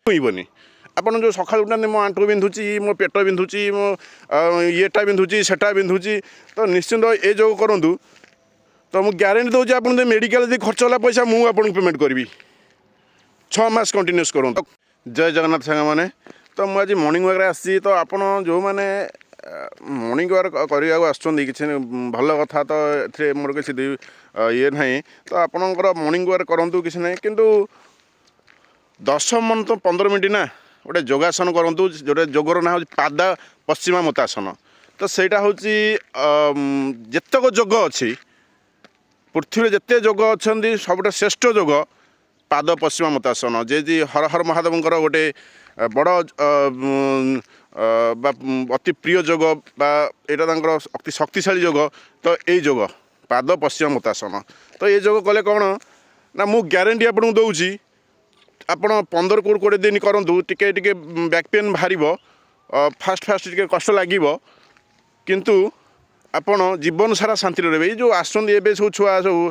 ଛୁଇଁବନି। ଆପଣ ଯେଉଁ ସକାଳୁ ଉଠନ୍ତି, ମୋ ଆଣ୍ଠୁ ବିନ୍ଧୁଛି, ମୋ ପେଟ ବିନ୍ଧୁଛି, ମୋ ଇଏଟା ବିନ୍ଧୁଛି, ସେଟା ବିନ୍ଧୁଛି, ତ ନିଶ୍ଚିନ୍ତ ଏ ଯୋଗ କରନ୍ତୁ। ତ ମୁଁ ଗ୍ୟାରେଣ୍ଟି ଦେଉଛି, ଆପଣ ଯଦି ମେଡ଼ିକାଲ ଯଦି ଖର୍ଚ୍ଚ ହେଲା ପଇସା, ମୁଁ ଆପଣଙ୍କୁ ପେମେଣ୍ଟ କରିବି। 6 ମାସ କଣ୍ଟିନ୍ୟୁସ୍ କରନ୍ତୁ। ଜୟ ଜଗନ୍ନାଥ ସାଙ୍ଗମାନେ। ତ ମୁଁ ଆଜି ମର୍ଣ୍ଣିଂ ୱାକ୍ରେ ଆସିଛି। ତ ଆପଣ ଯେଉଁମାନେ ମର୍ଣ୍ଣିଂ ୱାକ୍ କରିବାକୁ ଆସୁଛନ୍ତି, କିଛି ଭଲ କଥା। ତ ଏଥିରେ ମୋର କିଛି ଇଏ ନାହିଁ। ତ ଆପଣଙ୍କର ମର୍ଣ୍ଣିଂ ୱାକ୍ କରନ୍ତୁ, କିଛି ନାହିଁ। କିନ୍ତୁ 10 ମିନିଟ୍ ତ 15 ମିନିଟ୍ ନା ଗୋଟେ ଯୋଗାସନ କରନ୍ତୁ, ଯେଉଁଟା ଯୋଗର ନାଁ ହେଉଛି ପାଦ ପଶ୍ଚିମା ମୁକ୍ତାସନ। ତ ସେଇଟା ହେଉଛି, ଯେତେକ ଯୋଗ ଅଛି ପୃଥିବୀରେ, ଯେତେ ଯୋଗ ଅଛନ୍ତି, ସବୁଠୁ ଶ୍ରେଷ୍ଠ ଯୋଗ ପାଦ ପଶ୍ଚିମା ମୁକ୍ତାସନ। ଯେ ହର ହର ମହାଦେବଙ୍କର ଗୋଟେ ବଡ଼ ବା ଅତି ପ୍ରିୟ ଯୋଗ ବା ଏଇଟା ତାଙ୍କର ଅତି ଶକ୍ତିଶାଳୀ ଯୋଗ। ତ ଏଇ ଯୋଗ ପାଦ ପଶ୍ଚିମା ମୁକ୍ତାସନ। ତ ଏ ଯୋଗ କଲେ କ'ଣ ନା, ମୁଁ ଗ୍ୟାରେଣ୍ଟି ଆପଣଙ୍କୁ ଦେଉଛି, ଆପଣ 15ରୁ 20 ଦିନ କରନ୍ତୁ। ଟିକେ ଟିକେ ବ୍ୟାକ୍ ପେନ୍ ବାହାରିବ, ଫାଷ୍ଟ ଫାଷ୍ଟ ଟିକେ କଷ୍ଟ ଲାଗିବ, କିନ୍ତୁ ଆପଣ ଜୀବନ ସାରା ଶାନ୍ତିରେ ରହିବେ। ଏଇ ଯେଉଁ ଆସୁଛନ୍ତି ଏବେ ସବୁ ଛୁଆ ସବୁ,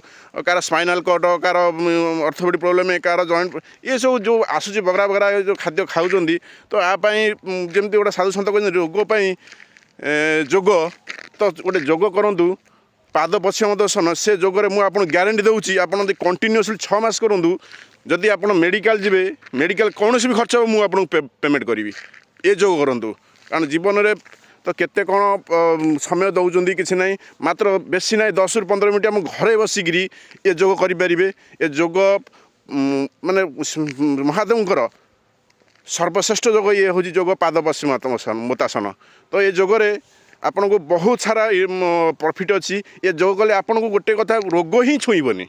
କାହାର ସ୍ପାଇନାଲ୍ କର୍ଡ଼, କାହାର ଅର୍ଥୋପେଡ଼ିକ୍ ପ୍ରୋବ୍ଲେମ୍, କାହାର ଜଏଣ୍ଟ, ଏ ସବୁ ଯେଉଁ ଆସୁଛି ବଗରା ବଗରା, ଯେଉଁ ଖାଦ୍ୟ ଖାଉଛନ୍ତି, ତ ଆ ପାଇଁ ଯେମିତି ଗୋଟେ ସାଧୁ ସନ୍ଥ କହିଛନ୍ତି, ରୋଗ ପାଇଁ ଯୋଗ। ତ ଗୋଟେ ଯୋଗ କରନ୍ତୁ, ପାଦ ପଶ୍ଚିମ ଦର୍ଶନ। ସେ ଯୋଗରେ ମୁଁ ଆପଣଙ୍କୁ ଗ୍ୟାରେଣ୍ଟି ଦେଉଛି, ଆପଣ ଯଦି କଣ୍ଟିନ୍ୟୁଅସଲି 6 ମାସ କରନ୍ତୁ, ଯଦି ଆପଣ ମେଡ଼ିକାଲ ଯିବେ, ମେଡ଼ିକାଲ କୌଣସି ବି ଖର୍ଚ୍ଚ ହେବ, ମୁଁ ଆପଣଙ୍କୁ ପେମେଣ୍ଟ କରିବି। ଏ ଯୋଗ କରନ୍ତୁ, କାରଣ ଜୀବନରେ ତ କେତେ କ'ଣ ସମୟ ଦେଉଛନ୍ତି, କିଛି ନାହିଁ। ମାତ୍ର ବେଶୀ ନାହିଁ, 10ରୁ 15 ମିନିଟ୍ ଆମ ଘରେ ବସିକିରି ଏ ଯୋଗ କରିପାରିବେ। ଏ ଯୋଗ ମାନେ ମହାଦେବଙ୍କର ସର୍ବଶ୍ରେଷ୍ଠ ଯୋଗ ଇଏ ହେଉଛି ଯୋଗ ପାଦ ପଶ୍ଚିମ ମୁକ୍ତାସନ। ତ ଏ ଯୋଗରେ ଆପଣଙ୍କୁ ବହୁତ ସାରା ପ୍ରଫିଟ୍ ଅଛି। ଏ ଯୋଗ କଲେ ଆପଣଙ୍କୁ ଗୋଟେ କଥା, ରୋଗ ହିଁ ଛୁଇଁବନି।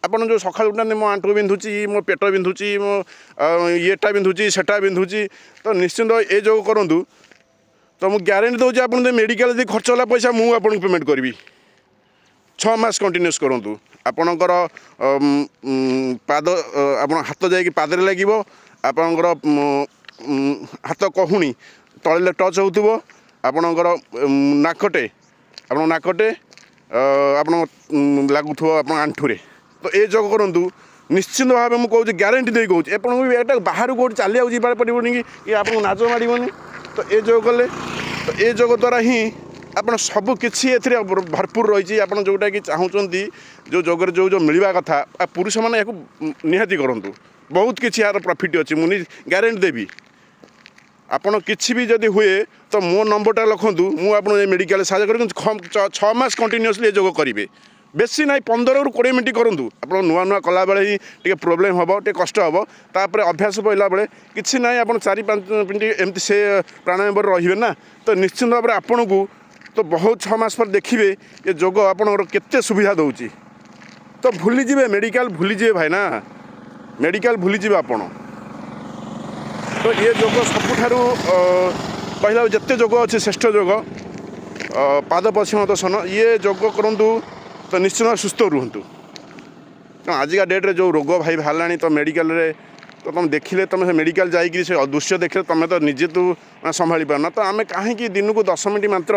ଆପଣ ଯେଉଁ ସକାଳୁ ଉଠନ୍ତି, ମୋ ଆଣ୍ଠୁ ବିନ୍ଧୁଛି, ମୋ ପେଟ ବିନ୍ଧୁଛି, ମୋ ଇଏଟା ବିନ୍ଧୁଛି, ସେଟା ବିନ୍ଧୁଛି, ତ ନିଶ୍ଚିନ୍ତ ଏ ଯୋଗ କରନ୍ତୁ। ତ ମୁଁ ଗ୍ୟାରେଣ୍ଟି ଦେଉଛି, ଆପଣ ଯଦି ମେଡ଼ିକାଲ ଯଦି ଖର୍ଚ୍ଚ ହେଲା ପଇସା, ମୁଁ ଆପଣଙ୍କୁ ପେମେଣ୍ଟ କରିବି। 6 ମାସ କଣ୍ଟିନ୍ୟୁସ୍ କରନ୍ତୁ। ଆପଣଙ୍କର ପାଦ, ଆପଣ ହାତ ଯାଇକି ପାଦରେ ଲାଗିବ, ଆପଣଙ୍କର ହାତ କହୁଣି ତଳେ ଟଚ୍ ହେଉଥିବ, ଆପଣଙ୍କର ନାକଟେ, ଆପଣଙ୍କ ନାକଟେ ଆପଣଙ୍କ ଲାଗୁଥିବ ଆପଣଙ୍କ ଆଣ୍ଠୁରେ। ତ ଏ ଯୋଗ କରନ୍ତୁ। ନିଶ୍ଚିନ୍ତ ଭାବେ ମୁଁ କହୁଛି, ଗ୍ୟାରେଣ୍ଟି ଦେଇ କହୁଛି, ଆପଣଙ୍କୁ ବି ଏଇଟା ବାହାରକୁ କେଉଁଠି ଚାଲିବାକୁ ଯିବାକୁ ପଡ଼ିବନି କି ଆପଣଙ୍କୁ ନାଜ ମାଡ଼ିବନି। ତ ଏ ଯୋଗ କଲେ, ତ ଏ ଯୋଗ ଦ୍ୱାରା ହିଁ ଆପଣ ସବୁ କିଛି ଏଥିରେ ଭରପୁର ରହିଛି। ଆପଣ ଯେଉଁଟାକି ଚାହୁଁଛନ୍ତି, ଯେଉଁ ଯୋଗରେ ଯେଉଁ ଯେଉଁ ମିଳିବା କଥା, ଆଉ ପୁରୁଷମାନେ ଏହାକୁ ନିହାତି କରନ୍ତୁ। ବହୁତ କିଛି ଏହାର ପ୍ରଫିଟ୍ ଅଛି, ମୁଁ ଗ୍ୟାରେଣ୍ଟି ଦେବି। ଆପଣ କିଛି ବି ଯଦି ହୁଏ, ତ ମୋ ନମ୍ବରଟା ଲେଖନ୍ତୁ, ମୁଁ ଆପଣଙ୍କୁ ଏ ମେଡ଼ିକାଲରେ ସାହାଯ୍ୟ କରିବି। କିନ୍ତୁ 6 ମାସ କଣ୍ଟିନ୍ୟୁଅସଲି ଏ ଯୋଗ କରିବେ। ବେଶୀ ନାହିଁ, 15ରୁ 20 ମିନିଟ୍ କରନ୍ତୁ। ଆପଣ ନୂଆ ନୂଆ କଲାବେଳେ ହିଁ ଟିକେ ପ୍ରୋବ୍ଲେମ୍ ହେବ, ଟିକେ କଷ୍ଟ ହେବ। ତାପରେ ଅଭ୍ୟାସ ପଡ଼ିଲା ବେଳେ କିଛି ନାହିଁ, ଆପଣ 4-5 ମିନିଟ୍ ଏମିତି ସେ ପ୍ରାଣାୟାମରେ ରହିବେ ନା, ତ ନିଶ୍ଚିନ୍ତ ଭାବରେ ଆପଣଙ୍କୁ ତ ବହୁତ 6 ମାସ ପରେ ଦେଖିବେ ଏ ଯୋଗ ଆପଣଙ୍କର କେତେ ସୁବିଧା ଦେଉଛି। ତ ଭୁଲିଯିବେ, ମେଡ଼ିକାଲ ଭୁଲିଯିବେ ଭାଇନା, ମେଡ଼ିକାଲ ଭୁଲିଯିବେ ଆପଣ। ତ ଏ ଯୋଗ ସବୁଠାରୁ କହିଲା ଯେତେ ଯୋଗ ଅଛି, ଶ୍ରେଷ୍ଠ ଯୋଗ ପାଦ ପଶ୍ଚିମ ଦର୍ଶନ। ଇଏ ଯୋଗ କରନ୍ତୁ ତ ନିଶ୍ଚିନ୍ତ ସୁସ୍ଥ ରୁହନ୍ତୁ। କାରଣ ଆଜିକା ଡେଟ୍ରେ ଯେଉଁ ରୋଗ ଭାଇ ବାହାରିଲାଣି, ତ ମେଡ଼ିକାଲରେ ତ ତୁମେ ଦେଖିଲେ, ତୁମେ ସେ ମେଡ଼ିକାଲ ଯାଇକିରି ସେ ଦୃଶ୍ୟ ଦେଖିଲେ, ତୁମେ ତ ନିଜେ ତ ମାନେ ସମ୍ଭାଳି ପାରୁନ। ତ ଆମେ କାହିଁକି ଦିନକୁ 10 ମିନିଟ୍ ମାତ୍ର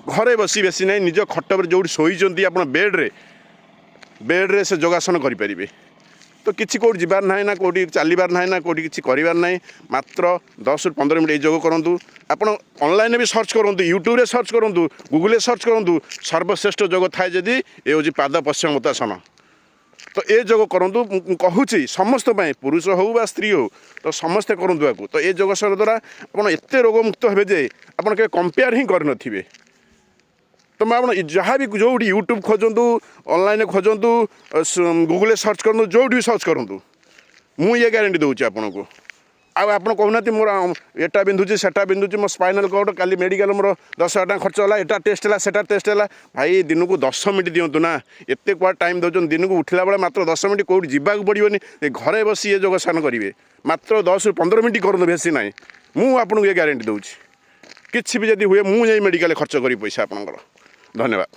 ଘରେ ବସି, ବେଶୀ ନାହିଁ, ନିଜ ଖଟ ଉପରେ ଯେଉଁଠି ଶୋଇଛନ୍ତି ଆପଣ, ବେଡ଼୍ରେ ସେ ଯୋଗାସନ କରିପାରିବେ। ତ କିଛି କେଉଁଠି ଯିବାର ନାହିଁ ନା କେଉଁଠି ଚାଲିବାର ନାହିଁ ନା କେଉଁଠି କିଛି କରିବାର ନାହିଁ। ମାତ୍ର 10ରୁ 15 ମିନିଟ୍ ଏଇ ଯୋଗ କରନ୍ତୁ। ଆପଣ ଅନଲାଇନ୍ରେ ବି ସର୍ଚ୍ଚ କରନ୍ତୁ, ୟୁଟ୍ୟୁବରେ ସର୍ଚ୍ଚ କରନ୍ତୁ, ଗୁଗୁଲରେ ସର୍ଚ୍ଚ କରନ୍ତୁ। ସର୍ବଶ୍ରେଷ୍ଠ ଯୋଗ ଥାଏ ଯଦି, ଏ ହେଉଛି ପାଦ ପଶ୍ଚିମ ମୁକ୍ତାସନ। ତ ଏ ଯୋଗ କରନ୍ତୁ। ମୁଁ କହୁଛି ସମସ୍ତ ପାଇଁ, ପୁରୁଷ ହେଉ ବା ସ୍ତ୍ରୀ ହେଉ, ତ ସମସ୍ତେ କରନ୍ତୁ ଆକୁ। ତ ଏ ଯୋଗାସନ ଦ୍ୱାରା ଆପଣ ଏତେ ରୋଗମୁକ୍ତ ହେବେ ଯେ ଆପଣ କେବେ କମ୍ପେୟାର ହିଁ କରିନଥିବେ। ତ ଆପଣ ଯାହା ବି ଯେଉଁଠି ୟୁଟ୍ୟୁବ୍ ଖୋଜନ୍ତୁ, ଅନଲାଇନ୍ରେ ଖୋଜନ୍ତୁ, ଗୁଗୁଲରେ ସର୍ଚ୍ଚ କରନ୍ତୁ, ଯେଉଁଠି ବି ସର୍ଚ୍ଚ କରନ୍ତୁ, ମୁଁ ଇଏ ଗ୍ୟାରେଣ୍ଟି ଦେଉଛି ଆପଣଙ୍କୁ। ଆଉ ଆପଣ କହୁନାହାନ୍ତି, ମୋର ଏଟା ବିନ୍ଧୁଛି, ସେଟା ବିନ୍ଧୁଛି, ମୋ ସ୍ପାଇନାଲ୍ କର୍ଡ଼, କାଲି ମେଡ଼ିକାଲ ମୋର 10,000 ଟଙ୍କା ଖର୍ଚ୍ଚ ହେଲା, ଏଟା ଟେଷ୍ଟ ହେଲା, ସେଟା ଟେଷ୍ଟ ହେଲା। ଭାଇ, ଦିନକୁ 10 ମିନିଟ୍ ଦିଅନ୍ତୁ ନା। ଏତେ କୁଆଡ଼େ ଟାଇମ୍ ଦେଉଛନ୍ତି? ଦିନକୁ ଉଠିଲା ବେଳେ ମାତ୍ର 10 ମିନିଟ୍, କେଉଁଠି ଯିବାକୁ ପଡ଼ିବନି, ଏ ଘରେ ବସି ଏ ଯୋଗାସନ କରିବେ। ମାତ୍ର 10ରୁ 15 ମିନିଟ୍ କରନ୍ତୁ, ବେଶୀ ନାହିଁ। ମୁଁ ଆପଣଙ୍କୁ ଏ ଗ୍ୟାରେଣ୍ଟି ଦେଉଛି, କିଛି ବି ଯଦି ହୁଏ, ମୁଁ ଯାଇ ମେଡ଼ିକାଲରେ ଖର୍ଚ୍ଚ କରିବି ପଇସା ଆପଣଙ୍କର। ଧନ୍ୟବାଦ।